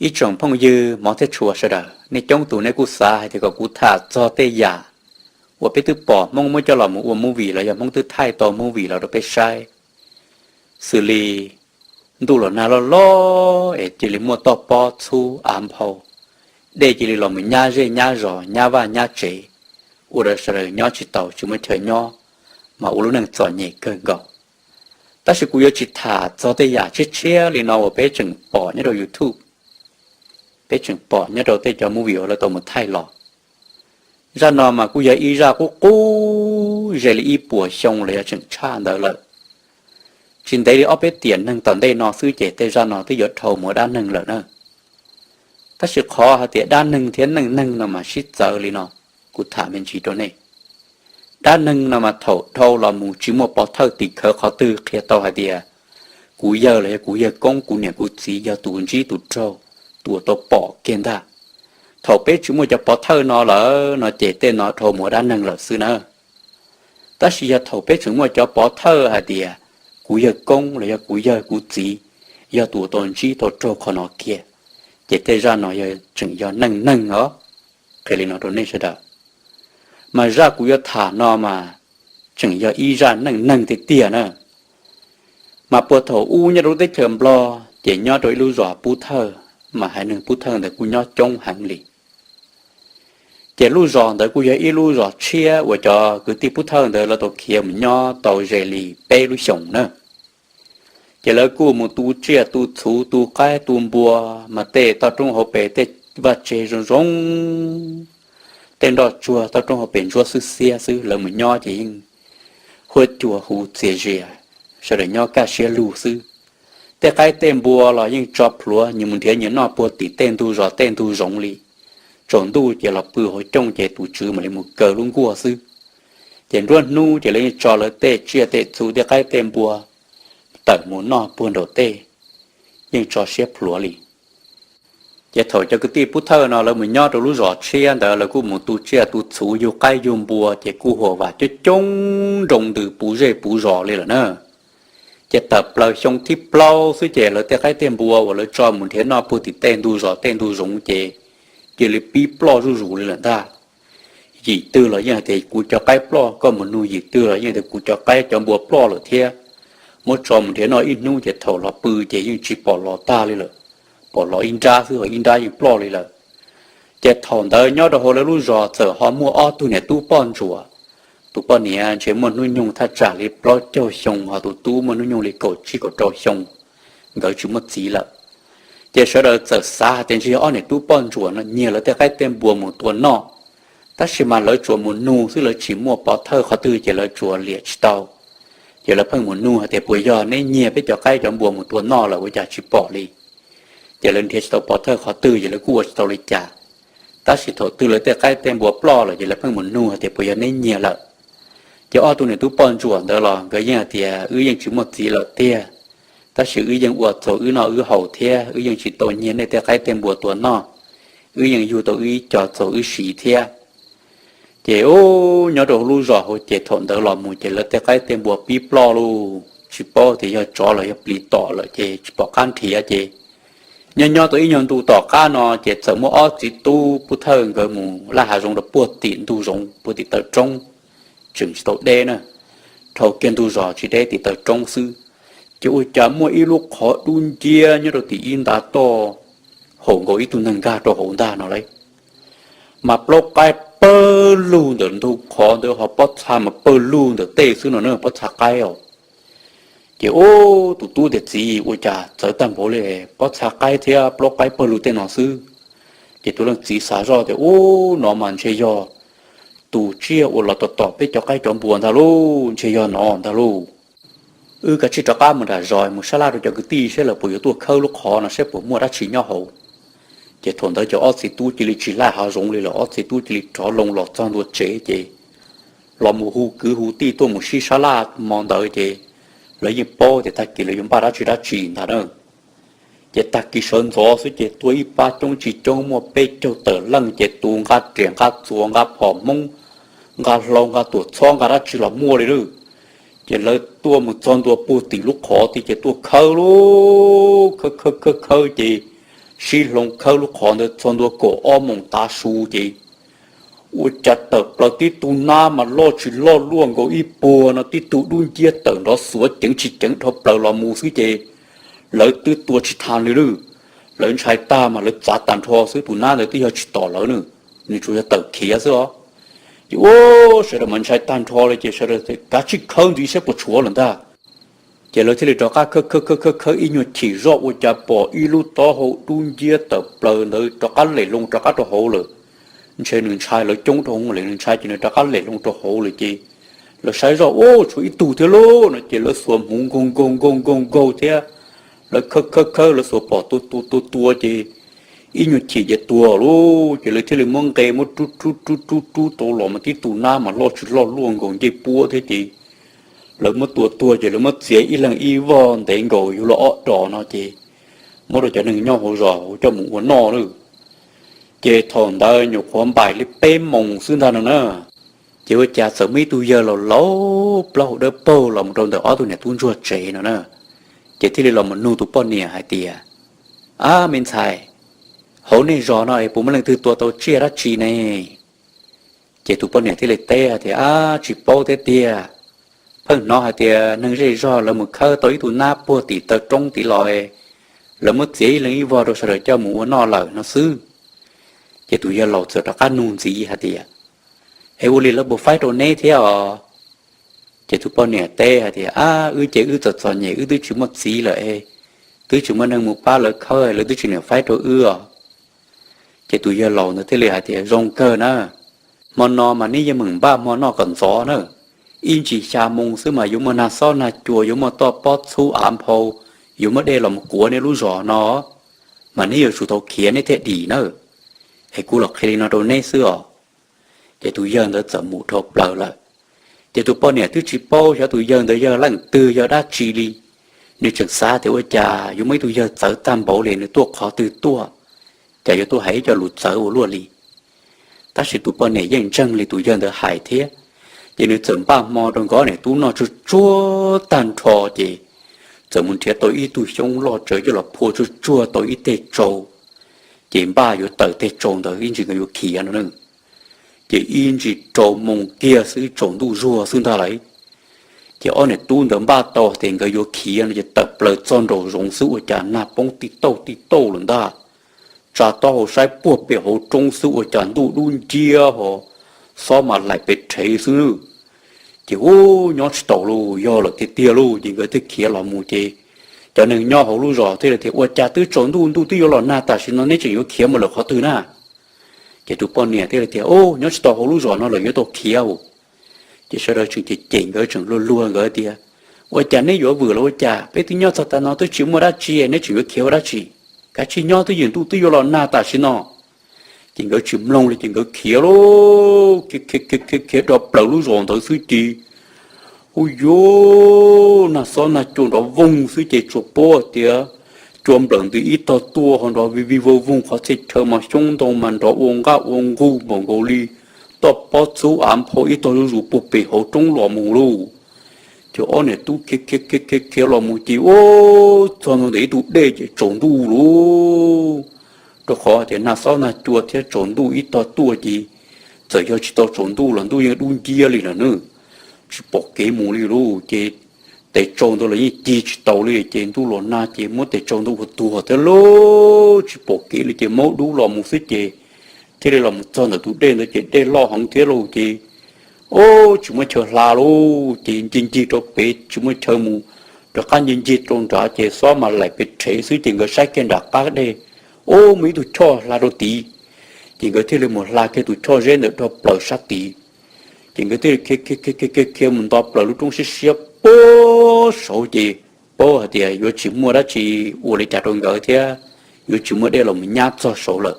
Ib tsoom phooj ywg hmov thiab tshua sawv daws, nej coob tus nej kuj xav hais tias kom kuv tham txog tej yam uas peb twb pom Hmoob muab coj los mus ua movie los yog Hmoob twb thaij tau movie los rau peb saib, xws li ntuj los nag loj loj es cia li muaj toj pob txhub av nphau, dej cia li los mus nyab zej nyab zos nyab vaj nyab tsev, ua rau sawv daws nyob tsis tau tsis muaj chaw nyob, mas ua lub neej txom nyem kawg nkaus. Tab sis kuv yuav tsis tham txog tej yam tshiab tshiab li no uas peb tseem pom nyob rau YouTube, peb tseem pom nyob rau tej cov movie uas lawv tau mus thaij los. Zaj no mas kuj yog ib zaj qub qub ze li ib puas xyoo los yog tseem tshaj ntawd lawm. Tsis ntev li ob peb tiam neeg tom ntej no xwb ces tej zaj no twb yuav dhau mus ua dab neeg lawm na. Tab sis qhov hais tias dab neeg thiab neej neeg no mas sib txawv li no, kuv tham me ntsis rau nej. Dab neeg no mas thaum dhau los mus tsis muaj pov thawj tim khawv qhov twg qhia tau hais tias kuv yawg los yog kuv yawg koob, kuv niam kuv txiv yog tus ntsib tus raug, tus uas tau pom kiag ntag. Thaum peb tsis muaj cov pov thawj no lawm no ces tej no dhau mus ua dab neeg lawm xwb na. Tab sis yog thaum peb tseem muaj cov pov thawj hais tias kuv yawg koob los yog kuv yawg kuv txiv yog tus uas tau ntsib tau raug qhov no kiag, ces tej zaj no tseem yog neej neeg os. Qhia li no rau nej sawv daws, mas zaj kuv yuav tham no mas tseem yog ib zaj neej neeg tiag tiag na. Mas puag thaum ub nyob rau lub teb chaws Nplog ces nyob rau ib lub zos Pub Thawj, mas haiv neeg Pub Thawj ntawd kuj nyob coob heev li. Ces lub zos ntawd kuj yog ib lub zos tshiab uas cov kwv tij Pub Thawj ntawd lawv tau khiav mus nyob tau ze li peb lub xyoos na. Ces lawv kuj mus tu tsiaj tu txhuv tu qaib tu npua, mas tej toj roob hauv pes tej vaj tse zoo zoo, tej nroj tsuag toj roob hauv pes ntsuab xwb xiab xwb, lawv mus nyob ces yeej huab cua huv txias zias, sawv daws nyob kaj siab lug xwb. Tej qaib tej npua los yeej tso plhuav nyias mus nrhiav nyias noj puag tim tej ntug zos tej ntug zoov li. Tsaus ntuj ces los pw hauv cooj ces tus tswv mam li mus kaw lub nkuaj xwb. Ces nruab hnub ces lawv yeej tso lawv tej tsiaj tej txhu tej qaib tej npua tawm mus noj puag nraum tej, yeej tso siab plhuav li. Ces thaum cov kwv tij Pub Thawj no lawv mus nyob rau lub zos tshiab ntawd lawv kuj mus tu tsiaj tu txhuv yug qaib yug npua ces kuj huam vam coob coob nroo ntws puv zej puv zos li lawm na. Ces tawm plaws xyoo thib plaub xwb ces lawv tej qaib tej npua uas lawv tso mus nrhiav noj puag tim tej ntug zos tej ntug zoov ces cia li pib ploj zuj zus li lawm ntag. Yim twg los yeej hais tias kuv cov qaib ploj, koj mus nug yim twg los yeej tias kuv cov qaib cov npua ploj lawm thiab. Muab tso mus nrhiav noj ib hnub ces thaum los pw ces yeej tsis pom los tag li lawm, pom los ib nrab xwb ho ib nrab yeej ploj li lawm. Ces thaum ntawd nyob rau hauv lawv lub zos txawm ho muaj ob tug niam tub poj ntsuam. Tus poj niam ntshe muaj hnub nyoog thaj tsam li plaub caug xyoo, ho tus tub muaj hnub nyoog li kaum tsib kaum rau xyoo, nkawd tsis muaj txiv lawm. Ces sawv daws txawm xav hais tias ntshe yog ob niam tub poj ntsuam no nyiag lawv tej qaib tej npua mus tua noj, tab sis mas lawv tsuas mus nug xwb, lawv tsis muaj pov thawj qhov twg ces lawv tsuas liam tsis tau. Ces lawv pheej mus nug hais tias puas yog neb nyiag peb cov qaib cov npua mus tua noj lawm ua cas tsis pom li. Ces lawv nrhiav tsis tau pov thawj qhov twg ces lawv kuj ua tsis tau li cas. Tab sis thaum twg lawv tej qaib tej npua ploj lawm ces lawv pheej mus nug hais tias puas yog neb nyiag lawm. Ces ob tug niam tub poj ntsuam ntawd los nkawd yeej hais tias wb yeej tsis muaj txiv lawm tiag, tab sis wb yeej ua txaus wb noj wb haus thiab wb yeej tsis tau nyiag nej tej qaib tej npua tua noj, wb yeej yug tau wb ib co txaus wb siv thiab. Ces ub, nyob rau lub zos hauv ces thaum ntawd los mus ces lawv tej qaib tej npua pib ploj lauj, tsis paub tias yog tsov los yog plis tom lawm ces tsis pom qab nrhiav ces nyob nyob tau ib nyuag ntu tom qab no ces txawm muaj ob txiv tub Pub Thawj nkawd mus laj hav zoov rau puag tim ntug zoov puag tim taw roob, tseem tsis tau deb na, dhau kiag ntug zos tsis deb tim taw roob xwb. Ces ua cas muaj ib lub qhov dub nciab nyob rau tim ib nta toj, haum nkaus ib tug neeg nkag rau hauv ntag no lauj. Mas plaub qaib pawg lug ntawm ntug qhov ntawd ho pob txha mas pawg lug ntawm tej xwb no na, pob txha qaib os. Ces ub, tus tub tias txiv, ua cas txawv tag npaum li, pob txha qaib thiab plaub qaib pawg lug tej no xwb. Ces tus leej txiv xav zoj tias ub, no mas ntshe yog tus tsiaj uas los tom tom peb cov qaib cov npua ntag lauj, ntshe yog no ntag lauj. Wb kav tsij rov qab mus nram zos mus sab laj rau cov kwv tij saib lawv puas yuav tuaj khawb lub qhov no saib puas muaj dab tsi nyob hauv. Ces thaum ntawd ces ob txiv tub cia li tsis laj hav zoov li lawm, ob txiv tub cia li rov loo los txog ntua tsev ces los mus hu kwv hu tij tuaj mus sib sab laj hmo ntawd ces lawv yeej paub tias tag kis lawv yuav npaj dab tsi dab tsi ntag na. Ces tag kis sawv ntxov xwb ces tuaj ib pab coob tsis coob muaj peb caug tawm leej ces tus nqa riam nqa txuas nqa phom hmoob, nqa hlau nqa tuam txhob nqa dab tsi los muaj li lawm. Ces lawv tuaj mus txog ntua puag tim lub qhov tid ces tuaj khawb lauj, khawb khawb khawb khawb ces sib hloov khawb lub qhov ntawd txog ntua kaum ob moos tav su ces ua cas tawm plaws tib tug nab mas loj tsis loj luaj nkaus ib puag no, tib tug dub nciab tawm nrov xuav ceev tsis ceev dhau plaws los mus xwb ces lawv twb tua tsis tau li lawm. Lawv ntshai tag mas lawv txav tag nrho xwb, tus nab ntawd twb yog tsis tom lawv na, nws tsuas yog tawm khiav xwb os. Ces ua sawv daws mas ntshai tag nrho li ces sawv daws kav tsij khawb ntxiv saib puas tshuav lawm ntag. Ces lawv thiaj li rov qab khawb khawb khawb khawb ib nyuag chim zoj ua cas pom ib lub taub hau dub nciab tawm plaws ntawd rov qab lem loo rov qab rau hauv lawm. Ntshe nws ntshai lawv coob dhau lawm, nws ntshai ces nws rov qab lem loo rau hauv lawm ces lawv saib zoj ua tshuav ib tug thiab lauj no ces lawv xuas hmuv nkaug nkaug nkaug nkaug nkaug thiab lawv khawb khawb khawb lawv xuas phom tua tua tua tua ces ib nyuag chim ces tuag lauj. Ces lawv thiaj li muab nqe muab rub rub rub rub rub tau los mas tib tug nab mas loj tsis loj luaj nkaus ncej puab thiab ces lawv muab tua tuag ces lawv muab txiav ib leeg ib voj ntev nkaus yuav luag ob dos no ces muab rau cov neeg nyob hauv zos coj mus ua noj lawm. Ces thaum ntawd nyuam qhuav npaim li peb moos xwb ntag no na, ces ua cas txawm muaj ib tug yawg laus laus plaub hau dawb paug los mus rau ntawm ob tug niam tub ntsuag tsev no na. Ces thiaj li los mus nug tus poj niam hais tias, Ab me ntxhais, hauv nej zos no es puas muaj leej twg tua tau tsiaj dab tsi ne? Ces tus poj niam thiaj li teb hais tias, Ab tsis paub thiab tiag, pheej hnov hais tias neeg zej zog lawv mus khawb tau ib tug nab puag tim taw roob tid los, lawv muab txiav ib leeg ib voj rau sawv daws coj mus ua noj lawm no xwb. Ces tus yawg laus txawm rov qab nug ntxiv hais tias, Es ua li lawv puas faib rau neb thiab os? Ces tus poj niam teb hais tias, Ab wb ces wb txom txom nyem wb twb tsis muaj txiv lawm es twb tsis muaj neeg mus pab lawv khawb lawv twb tsis niam faib rau wb os. Ces tus yawg laus ntawd thiaj li hais tias, Zoo kawg na, hmo no mas neb yeej meem npaj hmo noj kom ntxov na. Ib ntsis xya moo xwb mas yuav muaj nag xob nag cua, yuav muaj toj pob txhub av nphau, yuav muaj dej los mus kuav neb lub zos no, mas neb yuav tsum tau khiav neb thiaj dim na. Es kuv los qhia li no rau neb xwb os. Ces tus yawg ntawd txawm mus dhau plaws lawm. Ces tus poj niam twb tsis paub xyov tus yawg ntawd yog leej twg yog dab tsi li. Nws tseem xav tias ua cas yuav muaj ib tug yawg txawv tag npaum li, nws tuaj qhov twg tuaj, cas yuav tuaj hais ib co lus txawv ua luaj li. Tab sis tus poj niam yeej ntseeg li tus yawg ntawd hais thiab. Ces nws txawm npaj hmo rau nkawd niam tub noj tsuag tsuag tag nrho ces txawm mus nrhiav tau ib tug xyoob loj tsawv coj los phua tsuag tsuag tau ib teg tsau. Ces npaj yuav tawm teg tsau ntawd ib ntsis nkawd yuav khiav no na. Ces ib ntsis rau moo kiag xwb tsaus ntuj zuag xwb ntag lawm. Ces ob niam tub ntawd npaj tau tias nkawd yuav khiav no ces tawm plaws txog nraum zoov xwb ua cas nag poob tij tauj tij tauj lawm ntag. Tsa taub hau saib puag pem hauv roob xwb ua cas ntuj dub nciab ho xob mas laim pes rhev xwb. Ces ub nyob tsis taus lauj, yog lawm tiag tiag lauj ces nkawd thiaj khiav los mus ces cov neeg nyob hauv lub zos thiaj li tias, Ua cas twb tsaus ntuj, ntuj twb yuav los nag tam sim no neb tseem yuav khiav mus lawm qhov twg na? Ces tus poj niam thiaj li tias, Ub nyob tsis tau hauv lub zos no lawm, yuav tau khiav. Ces sawv daws tseem cem cem nkawd tseem luag luag nkawd tias, Ua cas neb yuav vwm los ua cas, peb twb nyob txog tav no twb tsis muaj dab tsi neb tseem yuav khiav ua dab tsi? Kav tsij nyob twb ywm, ntuj twb yuav los nag tam sim no. Ces nkawd tsis mloog li ces nkawd khiav lauj, khiav khiav khiav khiav rov plaws lub zos ntawd xwb ces ub yuav nag xob nag cua nrov voog xwb ces tsuas paub tias cua nplawm ntws ib tog tuaj ho nrov vij vij voog voog, qhov txhia chaw mas xyoob ntoo mas nrov ua nqaj ua nqug npaum nkaus li toj pob txhub av nphau ib tog zuj zus puag pem hauv roob los mus lauj. Ces ob niam tub khiav khiav khiav khiav khiav los mus ces ub txog ntua ntawm ib tug dej ces tsaus ntuj lauj. Rau qhov tias nag xob nag cua thiab tsaus ntuj ib tog tuaj ces txawm yog tsis tau tsaus ntuj los ntuj yeej dub nciab li lawm na, tsis pom kev mus li lauj. Ces tes tsau ntawd los yeej cig tsis taus li ces ntuj los nag ces muab tes tsau ntawd ua tuag thiab lauj, tsis pom kev li ces maub dub los mus xwb ces thiaj li los mus txog ntawm tus dej ntawd ces dej loj heev thiab lauj ces ub tsis muaj chaw hla lauj ces ncig ncig rau pem tsis muaj chaw mus, rov qab ncig ncig rau nrad ces xob mas laim pes rhev xwb ces nkawd saib kiag nram qab dej ub muaj ib tug choj hla rau tid. Ces nkawd thiaj li mus hla kiag tus choj zeb ntawd rau plaws sab tid. Ces nkawd thiaj li khiav khiav khiav khiav khiav mus nto plaws lub roob siab siab puag saud ces paub hais tias yuav tsis muaj dab tsi ua li cas rau nkawd thiab yuav tsis muaj dej los mus nyab txog saud lawm.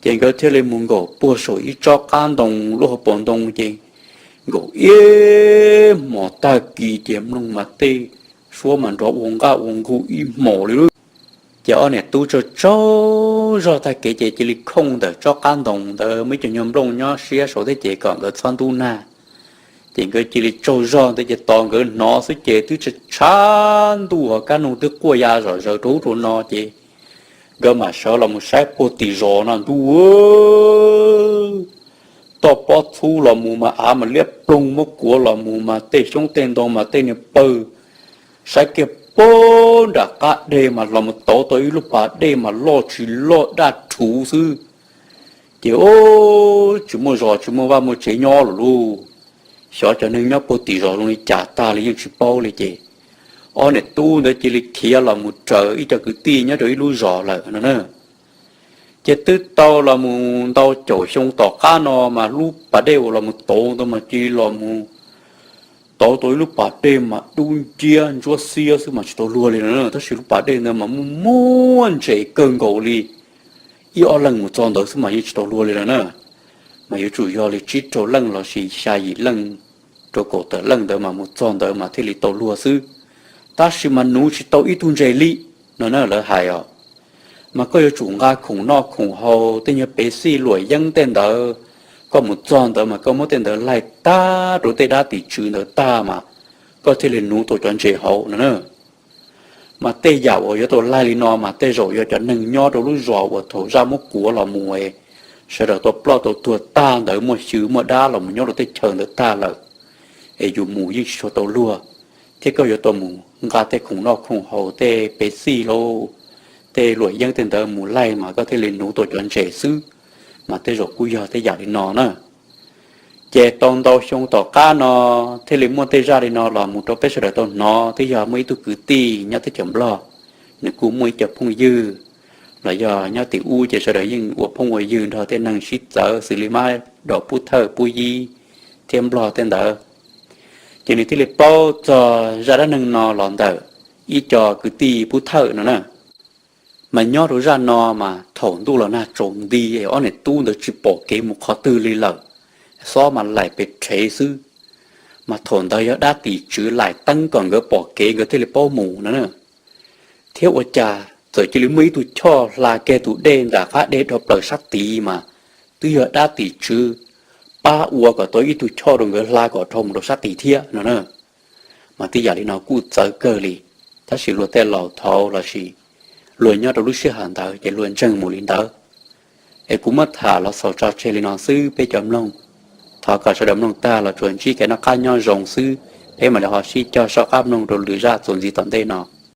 Ces nkawd thiaj li mus nkaum puag saum ib tsob qab ntoo lub hauv paus ntoo ces nkaum ib hmos tag kis ces mloog mas tej suab mas nrov ua nqaj ua nqug ib hmos li lauj. Ces ob niam tub tsaug tsaug zog tag kev ces cia li khooj ntawm tsob qab ntoo ntawd muaj ib co nyuag nplooj nyob siab saud thiab ces kom nkawd txhob ntub nag. Ces nkawd cia li tsaug zog ntawd ces tos nkawd hnov xwb ces twb tshav tshav ntuj ho kab noog twb quaj ya zom zaws rau ub rau no ces Nkawd mam sawv los mus saib puag tim zos no ntuj, toj pob txhub los mus mas av mas liab ploog, muab kuav los mus mas tej xyoob tej ntoo mas tej niag pawg. Saib kiag puag nram qab deg mas los mus tauv tau ib lub pas dej mas loj tsis loj daj rhuv xwb. Ces ub, tsis muaj zos tsis muaj vaj muaj tsev nyob lawm lauj. Xyov cov neeg nyob puag tim zos zoo li cas tag li yeej tsis paub li ces ob niam tub ntawd cia li khiav los mus raws ib co kwv tij nyob rau ib lub zos lawm no na. Ces twb tau los mus ntau caum xyoo tom qab no mas lub pas dej uas los mus tauv ntawd mas cia li los mus tauv tau ib lub pas dej mas dub nciab ntsuab xiab xwb mas tsis tau luag li no na. Tab sis lub pas dej ntawd mas muaj muaj ntses kawg nkaus li, ib ob leeg mus txog ntawd xwb mas yeej tsis tau luag li lawm na. Mas yuav tsum yog li tsib rau leej los sis xya yim leej rau kaum tawm leej ntawd mas mus txog ntawd mas thiaj li tau luag xwb. Tab sis mas nuv tsis tau ib tug ntses li no na lawv hais os. Mas koj yuav tsum nqa khoom noj khoom haus tej nyuag pev xij luam yeeb tej ntawd, koj mus txog ntawd mas koj muab tej ntawd laig tag rau tej dab tim tswv ntawd tag mas koj thiaj li nuv tau cov ntses hauv no na. Mas tej yam uas yuav tau laig li no mas tej zaum yog cov neeg nyob rau lub zos uas thaum zaj muab kuav los mus es sawv daws tau ploj tau tuag tag ntawd, muaj xyw muaj dab los mus nyob rau tej chaw ntawd tag lawm, es yus mus yeej tsis tshua tau luag, thiab koj yuav tau mus nqa tej khoom noj khoom haus tej pev xij lauj, tej luam yeeb tej ntawd mus laig mas koj thiaj li nuv tau cov ntses xwb. Mas tej zaum kuj yog tej yam li no na. Ces tau ntau xyoo tom qab no thiaj li muaj tej zaj li no los mus rau peb sawv daws tau hnov. Twb yog muaj ib tug kwv tij nyob teb chaws Nplog, nws kuj muaj ib co phooj ywg los yog nyob tim ub ces sawv daws yeej ua phooj ua ywg nrog tej neeg sib txawv xws li Mab Dom, Pub Thawj, Pub Yib thiab Nplog tej ntawd. Ces nws thiaj li paub txog zaj dab neeg no los ntawm ib co kwv tij Pub Thawj no na. Mas nyob rau zaj no mas thaum ntuj los nag tsaus nti es ob niam tub ntawd tsis pom kev mus qhov twg li lawm, xob mas laim pes rhev xwb. Mas thaum ntawd yog dab tim tswv laim teeb kom nkawd pom kev nkawd thiaj li paub mus no na. Thiab ua cas txawm cia li muaj ib tug choj hla kiag tus dej nram qab dej dhau plaws sab tid mas twb yog dab tim tswv pab ua kom tau ib tug choj rau nkawd hla kom dhau mus rau sab tid thiab no na. Mas tej yam li no kuj txawv kawg li, tab sis luag tej laus thaud los sis luag nyob rau lub sij hawm ntawd ces luag ntseeg mus li ntawd. Es kuv muab tham los xaus tso tseg li no xwb peb cov mloog. Thov kom sawv daws mloog tag los tsuas ntsib kev noj qab nyob zoo xwb, peb mam li ho sib cog soj qab mloog rau lwm zaj txuas ntxiv tom ntej no.